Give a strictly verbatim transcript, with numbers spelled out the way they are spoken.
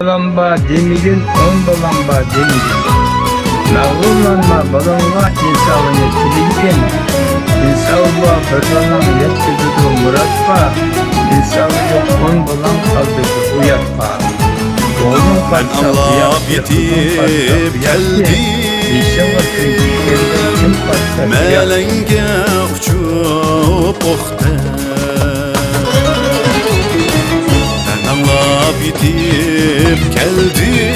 بالام بار دېمىگىن، ئون بالام بار دېمىگىن. مەغرۇرلانما بالامغا ئىنسابىنى تىلىگىن. ئىنسابى بار بىر بالام يەتكۈزىدۇ مۇرادقا. ئىنسابى يوق ئون بالام قالدۇردى ئۇياتقا. ئوغلۇڭ قاچسا ئۇياتتى، قىزىڭ قاچسا ئۇياتتى. بېشىڭغا كۈن چۈشكەندە كىم قاچسا ئۇياتتى. مەلەڭگە ئۇچۇپ ئوقتى. مەن ئاڭلاپ يېتىپ كەلدىم.